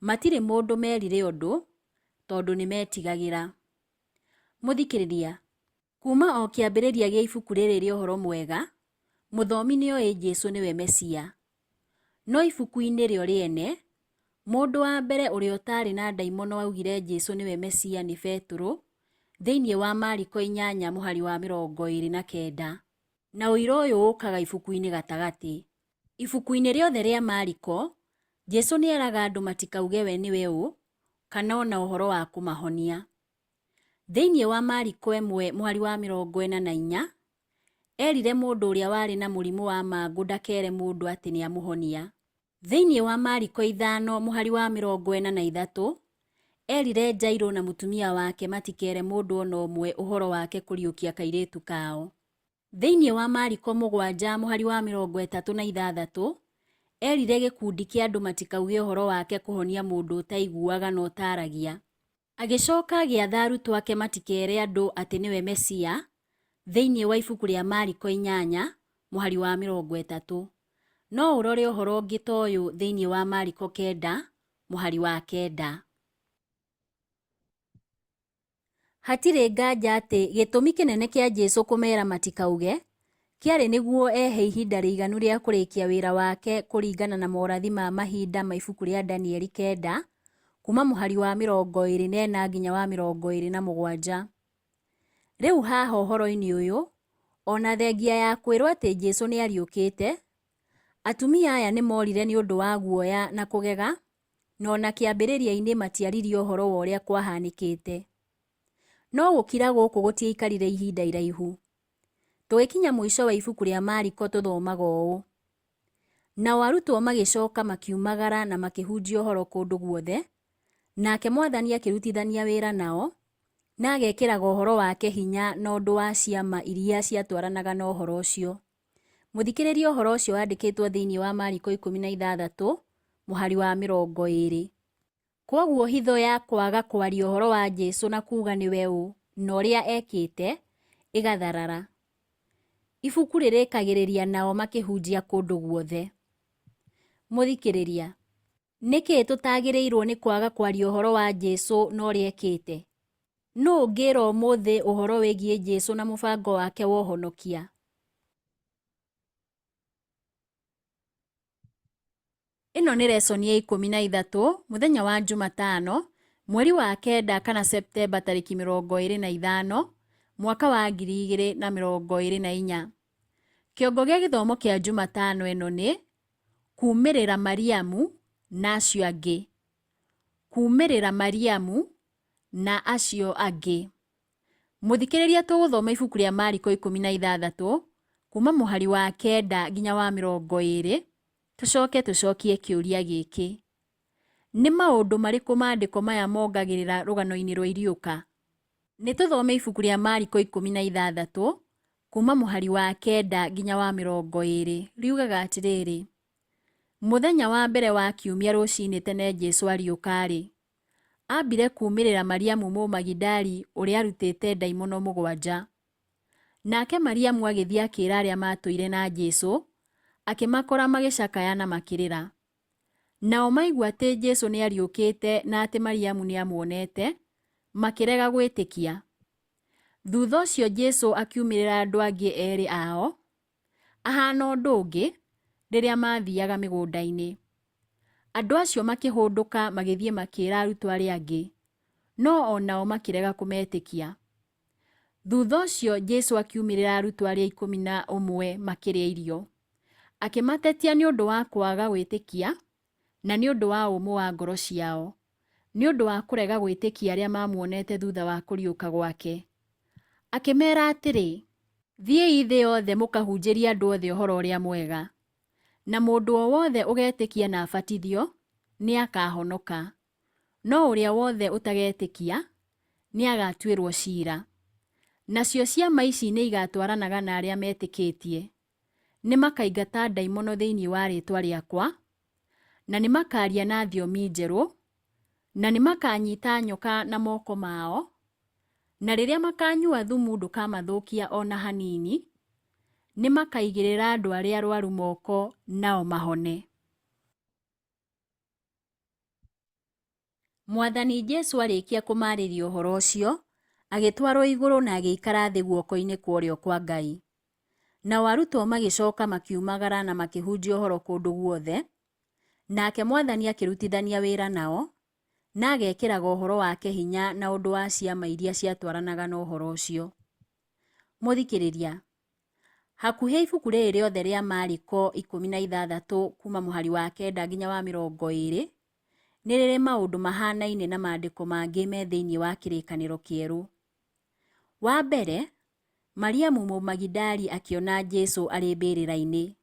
Matirĩ mũndũ meerire ũndũ, tondũ nĩ meetigagĩra. Mũthikĩrĩria, kuuma o kĩambĩrĩria gĩa ibuku rĩrĩ rĩa Ũhoro Mwega, mũthomi nĩ oĩ Jesu nĩwe Mesia. No ibuku-inĩ rĩo rĩene, mũndũ wa mbere ũrĩa ũtaarĩ na ndaimono waugire Jesu nĩwe Mesia nĩ Betũrũ, thĩinĩ wa Mariko inyanya mũhari wa 29. Na ũira ũyũ ũkaga ibuku-inĩ gatagatĩ. Ibuku-inĩ rĩothe rĩa Mariko, Jesu nĩ eraga andũ matikauge we nĩwe ũ, kana o na ũhoro wa kũmahonia. Thĩinĩ wa Mariko ĩmwe mũhari wa 44, erire mũndũ ũrĩa warĩ na mũrimũ wa mangũ ndakere mũndũ atĩ nĩ amũhonia. Thĩinĩ wa Mariko ithano mũhari wa 43, Eerire Jairũ na mũtumia wake matikeere mũndũ o na ũmwe ũhoro wake kũriũkia kairĩtu kao. Thĩinĩ wa Mariko 7 mũhari wa 36, eerire gĩkundi kĩa andũ matikauge ũhoro wake kũhonia mũndũ ũtaiguaga na ũtaaragia. Agĩcoka agĩatha arutwo ake matikeere andũ atĩ nĩwe Mesia, thĩinĩ wa ibuku rĩa Mariko 8 mũhari wa 30. No ũrore ũhoro ũngĩ ta ũyũ thĩinĩ wa Mariko 9 mũhari wa 9. Hatirĩ nganja atĩ gĩtũmi kĩnene kĩa Jesu kũmeera matikauge, kĩarĩ nĩguo ehe ihinda rĩiganu rĩa kũrĩkia wĩra wake kũringana na morathi ma mahinda ma ibuku rĩa Danieli 9, kuuma mũhari wa 24 nginya wa 27. Rĩu haha ũhoro-inĩ ũyũ, o na thengia ya kwĩrwo atĩ Jesu nĩ ariũkĩte, atumia aya nĩ morire nĩ ũndũ wa guoya na kũgega, na o na kĩambĩrĩria-inĩ matiaririe ũhoro wa ũrĩa kwahanĩkĩte. No gũkira gũkũ gũtiaikarire ihinda iraihu. Tũgĩkinya mũico wa ibuku rĩa Mariko tũthomaga ũũ: Nao arutwo magĩcoka makiumagara na makĩhunjia ũhoro kũndũ guothe, nake Mwathani akĩrutithania wĩra nao, na agekĩraga ũhoro wake hinya na ũndũ wa ciama iria ciatwaranaga na ũhoro ũcio. Mũthikĩrĩria ũhoro ũcio wandĩkĩtwo thĩinĩ wa Mariko 16 mũhari wa 20. Kwoguo hitho ya kwaga kwaria ũhoro wa Jesu na kuuga nĩwe ũ na ũrĩa ekĩte, ĩgatharara. Ibuku rĩrĩkagĩrĩria nao makĩhunjia kũndũ guothe. Mũthikĩrĩria, nĩkĩ tũtagĩrĩirwo nĩ kwaga kwaria ũhoro wa Jesu na ũrĩa ekĩte? Nũ ũngĩra ũmũthĩ ũhoro wĩgiĩ Jesu na mũbango wake wa ũhonokia? Ĩno nĩ lesson ya 13 mũthenya wa Jumatano mweri wa 9 kana Septemba tarĩki 25 mwaka wa 2024. Kĩongo gĩa gĩthomo kĩa Jumatano ĩno nĩ Kuumĩrĩra Mariamu na acio angĩ. Kuumĩrĩra Mariamu na acio angĩ. Mũthikĩrĩria tũgũthoma ibuku rĩa Mariko 16 kuma mũhari wa 9 nginya wa 20, tũcoke tũcokie kĩũria gĩkĩ: Nĩ maũndũ marĩkũ maandĩko maya mongagĩrĩra rũgano-inĩ rwa iriũka? Nĩ tũthome ibuku rĩa Mariko 16 kuma mũhari wa 9 nginya wa 20. Riugaga atĩrĩrĩ: Mũthenya wa mbere wa kiumia rũcinĩ tene Jesu ariũka-rĩ, aambire kuumĩrĩra Mariamu Mũmagidali ũrĩa aarutĩte ndaimono 7. Nake Mariamu agĩthiĩ akĩĩra arĩa maatũire na Jesu, akĩmakora magĩcakaya na makĩrĩra. Nao maigua atĩ Jesu nĩariũkĩte na atĩ Mariamu nĩamuonete, makĩrega gwĩtĩkia. Thutha ũcio Jesu akiumĩrĩra andũ angĩ erĩ ao, ahaana ũndũ ũngĩ, rĩrĩa maathiaga mĩgũnda-inĩ. Andũ acio makĩhũndũka magĩthiĩ makĩĩra arutwo arĩa angĩ, no o nao makĩrega kũmetĩkia. Thutha ũcio Jesu akiumĩrĩra arutwo arĩa 11 makĩrĩa irio. Akĩmatetia nĩ ũndũ wa kwaga gwĩtĩkia na nĩ ũndũ wa ũmũ wa ngoro ciao, nĩ ũndũ wa kũrega gwĩtĩkia arĩa maamuonete thutha wa kũriũka gwake. Akĩmeera atĩrĩ, Thiĩi thĩ yothe mũkahunjĩrie andũ othe ũhoro ũrĩa mwega. Na mũndũ o wothe ũgetĩkia na abatithio, nĩakahonoka, no ũrĩa wothe ũtagetĩkia, nĩagatuĩrwo ciira. Nacio ciama ici nĩigatwaranaga na arĩa metĩkĩtie: nĩmakaingata ndaimono thĩinĩ wa rĩĩtwa rĩakwa, na nĩmakaaria na thiomi njerũ, na nĩmakanyita nyoka na moko mao, na rĩrĩa makanyua thumu ndũkamathũkia o na hanini, nĩmakaigĩrĩra andũ arĩa arwaru moko nao mahone. Mwathani Jesu arĩkia kũmaarĩria ũhoro ũcio, agĩtwarwo igũrũ na agĩikara thĩ guoko-inĩ kwa ũrĩo kwa Ngai. Nao arutwo magĩcoka makiumagara na makĩhunjia ũhoro kũndũ guothe, nake Mwathani akĩrutithania wĩra nao, na agekĩraga ũhoro wake hinya na ũndũ wa ciama iria ciatwaranaga na ũhoro ũcio. Mũthikĩrĩria, hakuhĩ ibuku rĩrĩ rĩothe rĩa Mariko 16 kuma mũhari wa 9 nginya wa 20, nĩ rĩrĩ maũndũ mahanaine na maandĩko mangĩ me thĩinĩ wa Kĩrĩkanĩro Kĩerũ. Wa mbere, Mariamu Mũmagidali akĩona Jesu arĩ mbĩrĩra-inĩ.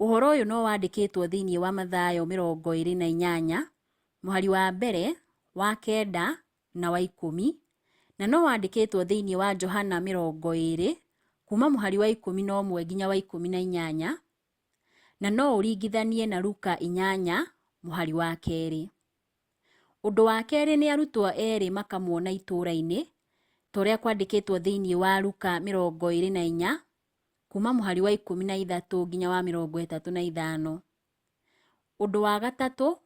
Ũhoro ũyũ no wandĩkĩtwo thĩinĩ wa Mathayo 28, mũhari wa 1, wa kenda, na wa 10, na no wandĩkĩtwo thĩinĩ wa Johana 20, kuuma mũhari wa 11 nginya wa 18, na no ũringithanie na Luka 8, mũhari wa 2. Ũndũ wa kerĩ nĩ arutwo erĩ makamuona itũũra-inĩ, ta ũrĩa kwandĩkĩtwo thĩinĩ wa Luka 24, kuuma mũhari wa 13 nginya wa 35. Ũndũ wa gatatũ,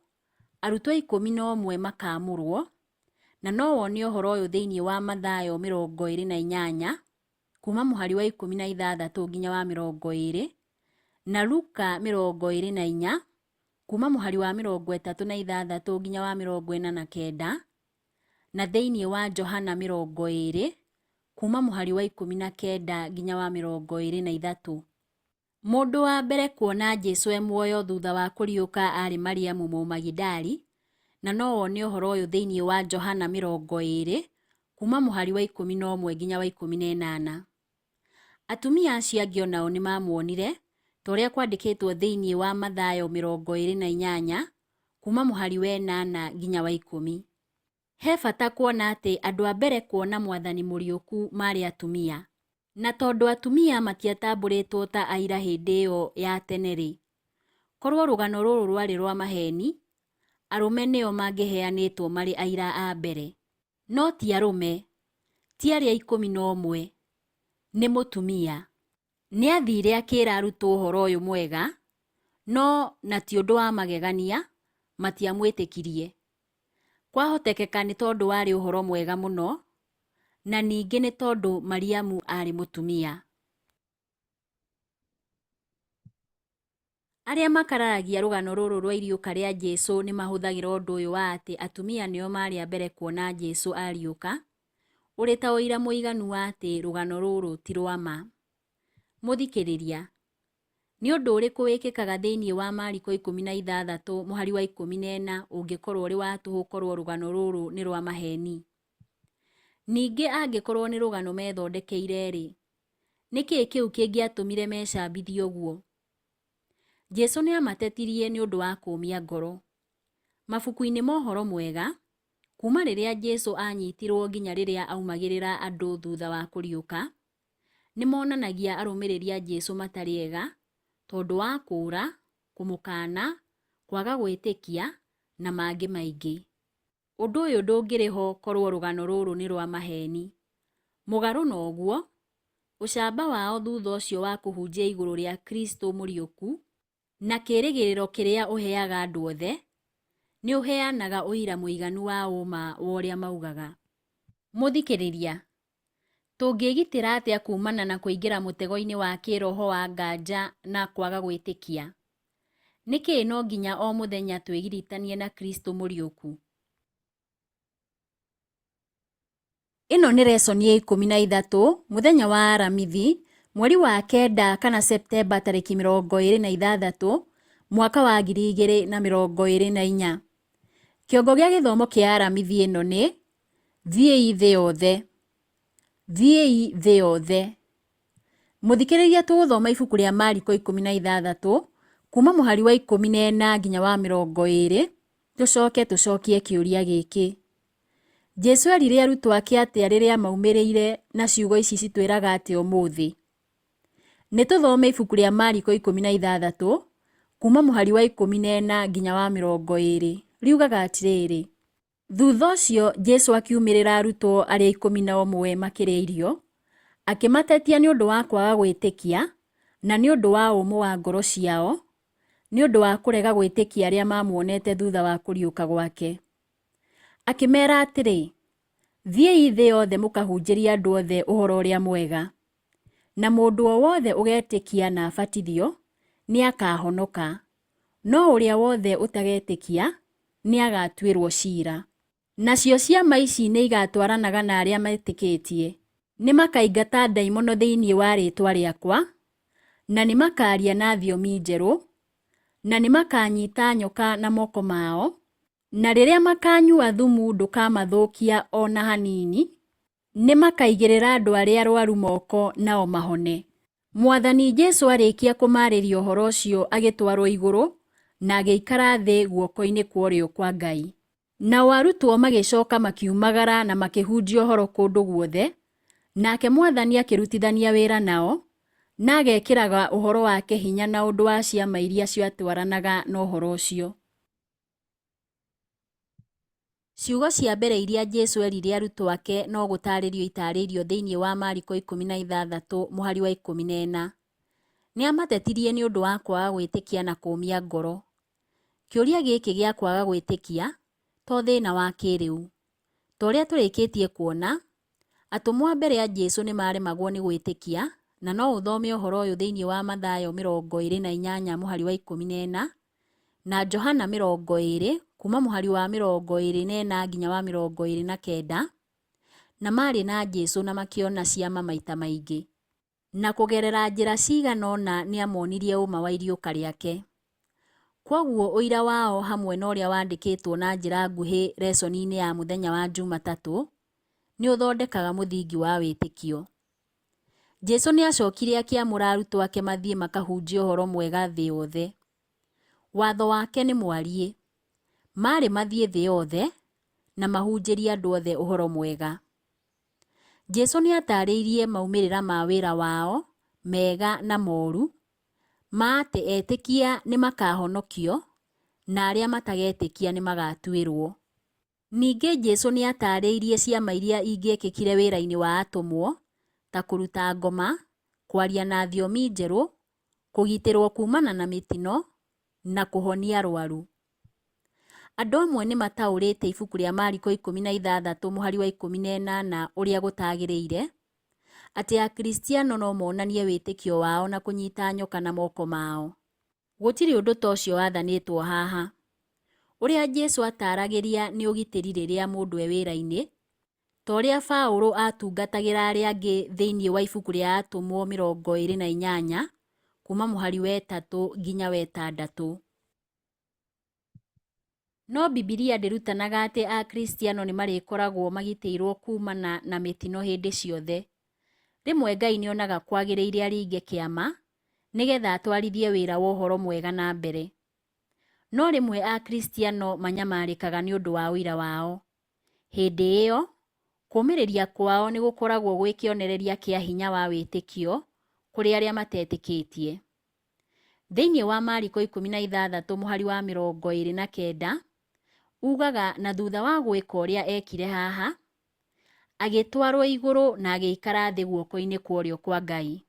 arutwo 11 makaamũrwo, na no wone ũhoro ũyũ thĩinĩ wa Mathayo 28, kuuma mũhari wa 16 nginya wa 20, na Luka 24, kuuma mũhari wa 36 nginya wa 49, na thĩinĩ wa Johana 20, kuuma mũhari wa 19 nginya wa 23. Mũndũ wa mbere kuona Jesu e muoyo thutha wa kũriũka aarĩ Mariamu Mũmagidali, na no wone ũhoro ũyũ thĩinĩ wa Johana 20, kuuma mũhari wa 11 nginya wa 18. Atumia acio angĩ o nao nĩ maamuonire, ta ũrĩa kwandĩkĩtwo thĩinĩ wa Mathayo 28, kuuma mũhari wa 8 nginya wa 10. He bata kuona atĩ andũ a mbere kuona Mwathani mũriũku maarĩ atumia. Na tondũ atumia matiatambũrĩtwo ta aira hĩndĩ ĩyo ya tene-rĩ, korwo rũgano rũrũ rwarĩ rwa maheeni, arũme nĩo mangĩheanĩtwo marĩ aira a mbere. No ti arũme, ti arĩa 11, nĩ mũtumia. Nĩathiire akĩĩra arutwo ũhoro ũyũ mwega, no na ti ũndũ wa magegania, matiamwĩtĩkirie. Kwahotekeka nĩ tondũ warĩ ũhoro mwega mũno, na ningĩ nĩ tondũ Mariamu aarĩ mũtumia. Arĩa makararagia rũgano rũrũ rwa iriũka rĩa Jesu nĩ mahũthagĩra ũndũ ũyũ wa atĩ atumia nĩo maarĩ a mbere kuona Jesu ariũka, ũrĩ ta ũira mũiganu wa atĩ rũgano rũrũ ti rwa ma. Mũthikĩrĩria, nĩ ũndũ ũrĩkũ wĩkĩkaga thĩinĩ wa Mariko 16 mũhari wa 14 ũngĩkorũo ũrĩ wa tũhũ korũo rũgano rũrũ nĩ rwa maheeni? Ningĩ angĩkorũo nĩ rũgano methondekeire-rĩ, nĩ kĩĩ kĩu kĩngĩatũmire mecambithie ũguo? Jesu nĩ aamatetirie nĩ ũndũ wa kũũmia ngoro. Mabuku-inĩ ma Ũhoro Mwega, kuuma rĩrĩa Jesu aanyitirũo nginya rĩrĩa aaumagĩrĩra andũ thutha wa kũriũka, nĩ monanagia arũmĩrĩri a Jesu matarĩ ega tondũ wa kũũra, kũmũkaana, kwaga gwĩtĩkia, na mangĩ maingĩ. Ũndũ ũyũ ndũngĩrĩ ho korũo rũgano rũrũ nĩ rwa maheeni. Mũgarũ na ũguo, ũcamba wao thutha ũcio wa kũhunjia igũrũ rĩa Kristo mũriũku, na kĩĩrĩgĩrĩro kĩrĩa ũheaga andũ othe, nĩ ũheanaga ũira mũiganu wa ũũma wa ũrĩa maugaga. Mũthikĩrĩria, tũngĩĩgitĩra atĩa kuumana na kũingĩra mũtego-inĩ wa kĩĩroho wa nganja na kwaga gwĩtĩkia? Nĩkĩ no nginya o mũthenya twĩgiritanie na Kristo mũriũku? Ĩno nĩ resoni ya 13, mũthenya wa Aramithi, mweri wa kenda kana Septemba tarĩki 26, mwaka wa 2024. Kĩongo gĩa gĩthomo kĩa Aramithi ĩno nĩ, Thiĩi thĩ yothe. Thiĩi thĩ yothe. Mũthikĩrĩria tũgũthoma ibuku rĩa Mariko 16, kuma mũhari wa 14 nginya wa 20, tũcoke tũcokie kĩũria gĩkĩ. Jesu eerire arutwo ake atĩa rĩrĩa maumĩrĩire na ciugo ici citwĩraga atĩa ũmũthĩ? Nĩ tũthome ibuku rĩa Mariko 16, kuma mũhari wa 14 nginya wa 20. Riugaga atĩrĩrĩ, Thutha ũcio Jesu akiumĩrĩra arutwo arĩa 11 makĩrĩa irio, akĩmatetia nĩ ũndũ wa kwaga gwĩtĩkia na nĩ ũndũ wa ũmũ wa ngoro ciao, nĩ ũndũ wa kũrega gwĩtĩkia arĩa maamuonete thutha wa kũriũka gwake. Akĩmeera atĩrĩ, Thiĩi thĩ yothe mũkahunjĩrie andũ othe ũhoro ũrĩa mwega. Na mũndũ o wothe ũgetĩkia na abatithio, nĩ akaahonoka, no ũrĩa wothe ũtagetĩkia, nĩ agaatuĩrũo ciira. Nacio ciama ici nĩ igaatwaranaga na arĩa metĩkĩtie. Nĩ makaingata ndaimono thĩinĩ wa rĩĩtwa rĩakwa, na nĩ makaaria na thiomi njerũ, na nĩ makaanyita nyoka na moko mao, na rĩrĩa makaanyua thumu ndũkamathũkia o na hanini, nĩ makaigĩrĩra andũ arĩa arwaru moko nao mahone. Mwathani Jesu arĩkia kũmaarĩria ũhoro ũcio agĩtwarwo igũrũ na agĩikara thĩ guoko-inĩ kwa ũrĩo kwa Ngai. Nao arutwo magĩcoka makiumagara na makĩhunjia ũhoro kũndũ guothe, nake Mwathani akĩrutithania wĩra nao, na agekĩraga ũhoro wake hinya na ũndũ wa ciama iria ciatwaranaga na ũhoro ũcio. Ciugo cia mbere iria Jesu eerire arutwo ake no gũtaarĩrio itaarĩirio thĩinĩ wa Mariko 16 mũhari wa 14. Nĩ aamatetirie nĩ ũndũ wa kwaga gwĩtĩkia na kũũmia ngoro. Kĩũria gĩkĩ gĩa kwaga gwĩtĩkia to thĩna wa kĩĩrĩu. Ta ũrĩa tũrĩkĩtie kuona, atũmwo a mbere a Jesu nĩ maaremagwo nĩ gwĩtĩkia, na no ũthome ũhoro ũyũ thĩinĩ wa Mathayo 28 mũhari wa 14, na Johana 20 kuuma mũhari wa 24 nginya wa 29, na maarĩ na Jesu na makĩona ciama maita maingĩ. Na kũgerera njĩra cigana ũna nĩ aamonirie ũũma wa iriũka rĩake. Kwoguo ũira wao hamwe na ũrĩa wandĩkĩtwo na njĩra nguhĩ resoni-inĩ ya mũthenya wa Njumatatũ, nĩ ũthondekaga mũthingi wa wĩtĩkio. Jesu nĩ aacokire akĩamũra arutwo ake mathiĩ makahunjie ũhoro mwega thĩ yothe. Watho wake nĩ mwariĩ. Maarĩ mathiĩ thĩ yothe na mahunjĩrie andũ othe ũhoro mwega. Jesu nĩ aatarĩirie maumĩrĩra ma wĩra wao, mega na moru, ma atĩ etĩkia nĩ makahonokio na arĩa matagetĩkia nĩ magatuĩrũo. Ningĩ Jesu nĩ aatarĩirie ciama iria ingĩekĩkire wĩra-inĩ wa atũmwo, ta kũruta ngoma, kwaria na thiomi njerũ, kũgitĩrũo kuumana na mĩtino, na kũhonia arwaru. Andũ amwe nĩ mataũrĩte ibuku rĩa Mariko 16 mũhari wa 18 ũrĩa gũtagĩrĩire, atĩ Akristiano no monanie wĩtĩkio wao na kũnyita nyoka na moko mao. Gũtirĩ ũndũ ta ũcio wathanĩtwo haha. Ũrĩa Jesu ataaragĩria nĩ ũgitĩri rĩrĩa mũndũ e wĩra-inĩ, ta ũrĩa Paulo aatungatagĩra arĩa angĩ thĩinĩ wa ibuku rĩa Atũmwo 28 kuuma mũhari wa 3 nginya wa 6. No Bibilia ndĩrutanaga atĩ Akristiano nĩ marĩkoragwo magitĩirũo kuumana na mĩtino hĩndĩ ciothe. Rĩmwe Ngai nĩ onaga kwagĩrĩire aringe kĩama nĩgetha atwarithie wĩra wa ũhoro mwega na mbere. No rĩmwe Akristiano manyamarĩkaga nĩ ũndũ wa ũira wao. Hĩndĩ ĩyo, kũũmĩrĩria kwao nĩ gũkoragwo gwĩ kĩonereria kĩa hinya wa wĩtĩkio kũrĩ arĩa matetĩkĩtie. Thĩinĩ wa Mariko 16 mũhari wa 29, ugaga na thutha wa gwĩka ũrĩa eekire haha, agĩtwarwo igũrũ na agĩikara thĩ guoko-inĩ kwa ũrĩo kwa Ngai.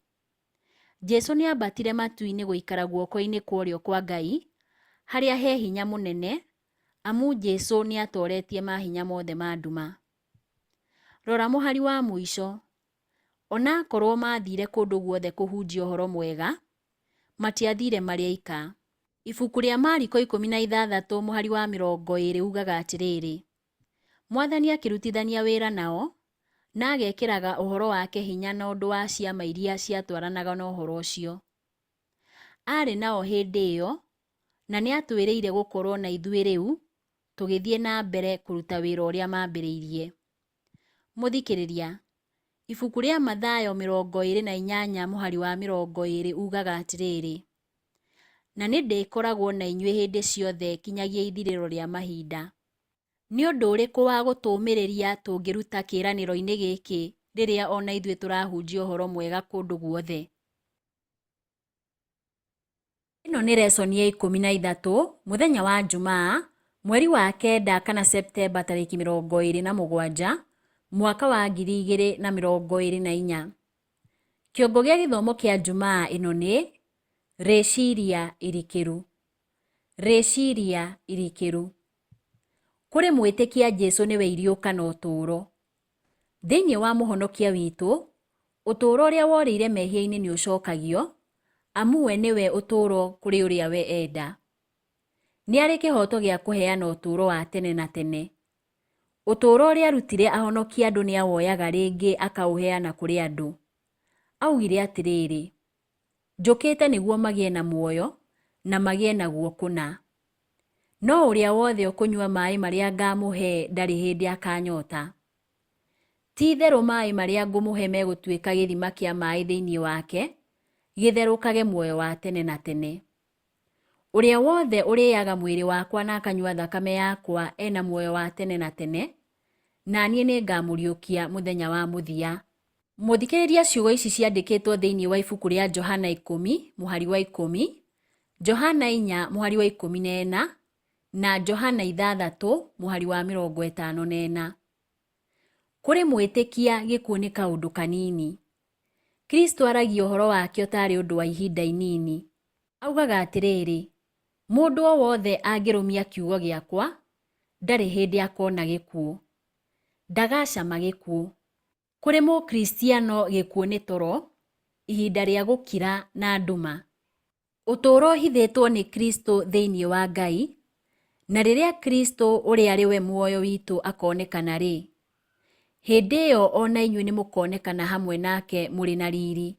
Jesu nĩ ambatire matu-inĩ gũikara guoko-inĩ kwa ũrĩo kwa Ngai, harĩa he hinya mũnene, amu Jesu nĩ atoretie mahinya mothe ma nduma. Rora mũhari wa mũico. Ona akorwo maathire kũndũ guothe kũhunjia ũhoro mwega, matiathire marĩ aika. Ibuku rĩa Mariko 16 mũhari wa 20 ugaga atĩrĩrĩ, Mwathani akĩrutithania wĩra nao, na agekĩraga ũhoro wake hinya na ũndũ wa ciama iria ciatwaranaga na ũhoro ũcio. Aarĩ nao hĩndĩ ĩyo, na nĩatwĩrĩire gũkorwo na ithuĩ rĩu, tũgĩthiĩ na mbere kũruta wĩra ũrĩa maambĩrĩirie. Mũthikĩrĩria, ibuku rĩa Mathayo 28 mũhari wa 20 ugaga atĩrĩrĩ, Na nĩndĩkoragwo na inyuĩ hĩndĩ ciothe kinyagia ithirĩro rĩa mahinda. Nĩ ũndũ ũrĩkũ wa gũtũũmĩrĩria tũngĩruta kĩĩranĩro-inĩ gĩkĩ rĩrĩa o na ithuĩ tũrahunjia ũhoro mwega kũndũ guothe? Ĩno nĩ resoni ya 13, mũthenya wa Njumaa, mweri wa kenda kana Septemba tarĩki 27, mwaka wa 2024. Kĩongo gĩa gĩthomo kĩa Njumaa ĩno nĩ, Rĩciria irikĩru. Rĩciria irikĩru. Kũrĩ mwĩtĩkia Jesu nĩwe iriũka na ũtũũro. Thĩinĩ wa Mũhonokia witũ, ũtũũro ũrĩa worĩire mehia-inĩ nĩ ũcokagio, amu we nĩwe ũtũũro kũrĩ ũrĩa we enda. Nĩ arĩ kĩhooto gĩa kũheana ũtũũro wa tene na tene. Ũtũũro ũrĩa arutire ahonokie andũ nĩ awoyaga rĩngĩ akaũheana kũrĩ andũ. Augire atĩrĩrĩ, Njũkĩte nĩguo magĩe na muoyo, na magĩe naguo kũna. No ũrĩa wothe ũkũnyua maĩ marĩa ngaamũhe ndarĩ hĩndĩ akanyota. Ti-itherũ maĩ marĩa ngũmũhe megũtuĩka gĩthima kĩa maĩ thĩinĩ wake, gĩtherũkage muoyo wa tene na tene. Ũrĩa wothe ũrĩaga mwĩrĩ wakwa na akanyua thakame yakwa e na muoyo wa tene na tene, na niĩ nĩngamũriũkia mũthenya wa mũthia. Mũthikĩrĩria ciugo ici ciandĩkĩtwo thĩinĩ wa ibuku rĩa Johana 10 mũhari wa 10, Johana 4 mũhari wa 14, na Johana 6 mũhari wa 54. Kũrĩ mwĩtĩkia gĩkuũ nĩ kaũndũ kanini. Kristo aragia ũhoro wakĩo tarĩ ũndũ wa ihinda inini. Augaga atĩrĩrĩ, mũndũ o wothe angĩrũmia kiugo gĩakwa, ndarĩ hĩndĩ akona gĩkuũ. Ndagacama gĩkuũ. Kũrĩ Mũkristiano gĩkuũ nĩ toro, ihinda rĩa gũkira na nduma. Ũtũũro ũhithĩtwo nĩ Kristo thĩinĩ wa Ngai, na rĩrĩa Kristo ũrĩa arĩ we muoyo witũ akonekana-rĩ, hĩndĩ ĩyo o na inyuĩ nĩmũkonekana hamwe nake mũrĩ na riri.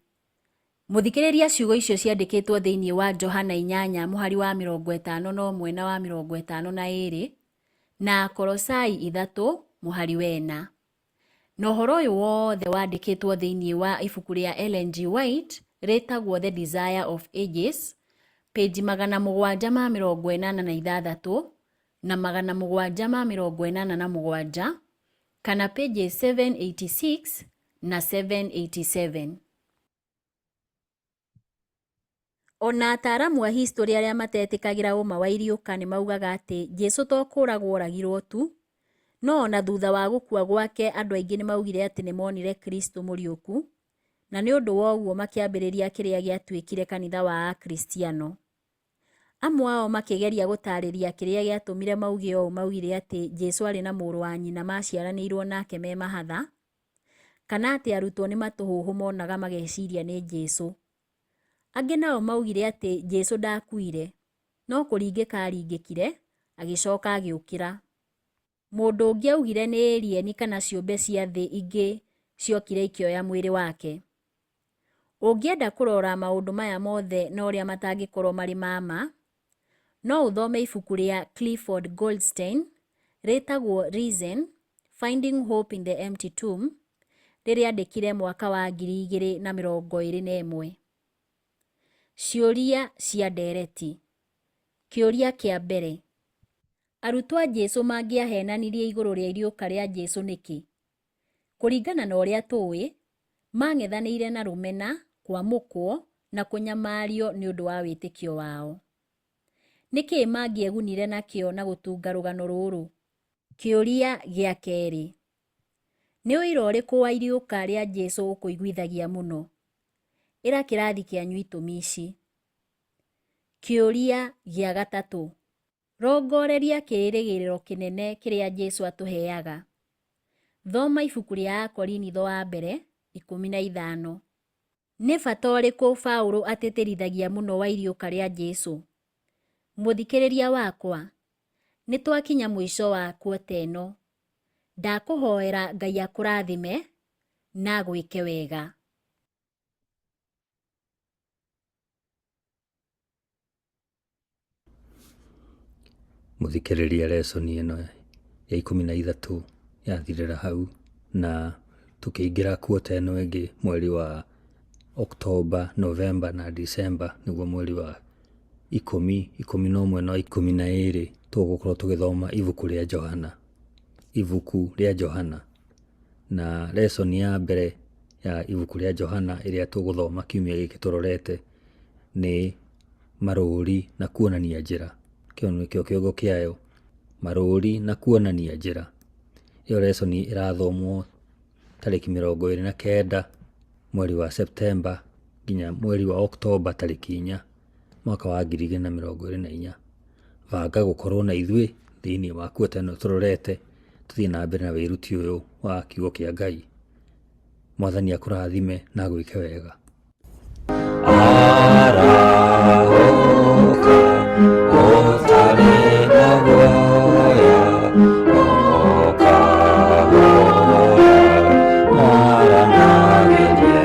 Mũthikĩrĩria ciugo icio ciandĩkĩtwo thĩinĩ wa Johana 8 mũhari wa 51 na wa 52, na Akolosai 3 mũhari wa 4. Na ũhoro ũyũ wothe wandĩkĩtwo thĩinĩ wa ibuku rĩa Ellen G. White rĩtagwo The Desire of Ages, page 786 na 787, kana pages 786 na 787. O na ataaramu a historĩ arĩa matetĩkagĩra ũma wa iriũka nĩ maugaga atĩ Jesu to kũũragwo oragirwo tu, no o na thutha wa gũkua gwake andũ aingĩ nĩ maugire atĩ nĩ monire Kristo mũriũku, na nĩ ũndũ wa ũguo makĩambĩrĩria kĩrĩa gĩatuĩkire kanitha wa Akristiano. Amwe ao makĩgeria gũtaarĩria kĩrĩa gĩatũmire mauge ũũ maugire atĩ Jesu aarĩ na mũrũ wa nyina maaciaranĩirwo nake me mahatha, kana atĩ arutwo nĩ matũhũhũ monaga mageciria nĩ Jesu. Angĩ nao maugire atĩ Jesu ndakuire, no kũringĩka aringĩkire, agĩcoka agĩũkĩra. Mũndũ ũngĩ augire nĩ ĩrieni kana ciũmbe cia thĩ ingĩ ciokire ikĩoya mwĩrĩ wake. Ũngĩenda kũrora maũndũ maya mothe na ũrĩa matangĩkorwo marĩ ma ma, no ũthome ibuku rĩa Clifford Goldstein rĩtagwo Risen: Finding Hope in the Empty Tomb, rĩrĩa andĩkire mwaka wa 2021. Ciũria cia ndereti. Kĩũria kĩa mbere. Arutwo a Jesu mangĩahenanirie igũrũ rĩa iriũka rĩa Jesu nĩkĩ? Kũringana na ũrĩa tũĩ, mang'ethanĩire na rũmena, kwamũkwo, na kũnyamario nĩ ũndũ wa wĩtĩkio wao. Nĩ kĩĩ mangĩegunire nakĩo na gũtunga rũgano rũrũ? Kĩũria gĩa kerĩ. Nĩ ũira ũrĩkũ wa iriũka rĩa Jesu ũkũiguithagia mũno? Ĩra kĩrathi kĩanyu itũmi ici. Kĩũria gĩa gatatũ. Rongoreria kĩĩrĩgĩrĩro kĩnene kĩrĩa Jesu atũheaga. Thoma ibuku rĩa Akorinitho wa mbere 15. Nĩ bata ũrĩkũ Paulo atĩtĩrithagia mũno wa iriũka rĩa Jesu? Mũthikĩrĩria wakwa, nĩ twakinya mũico wa kuota ĩno. Ndakũhoera Ngai akũrathime na agwĩke wega. Mũthikĩrĩria lesson ĩno ya 13 yathirĩra hau na tũkĩingĩra quarter ĩno ĩngĩ mweri wa October, November na December nĩguo mweri wa 10, 11 na 12 tũgũkorwo tũgĩthoma ibuku rĩa Johana. Ibuku rĩa Johana. Na lesson ya mbere ya ibuku rĩa Johana ĩrĩa tũgũthoma kiumia gĩkĩ tũrorete nĩ marũũri na kuonania njĩra. Kĩo nĩkĩo kĩongo kĩayo, marũũri na kuonania njĩra. Ĩyo lesson ĩrathomwo tarĩki 29 mweri wa Septemba nginya mweri wa Oktoba tarĩki 4 mwaka wa 2024. Banga gũkorwo na ithuĩ thĩinĩ wa quarter ĩno tũrorete tũthiĩ na mbere na wĩruti ũyũ wa kiugo kĩa Ngai. Mwathani akũrathime na agwĩke wega. Arahũka ũtarĩ na guoya, o kahora mwaranagĩrie,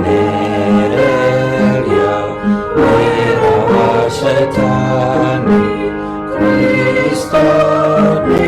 menereria wĩra wa Shaitani, Kristo nĩ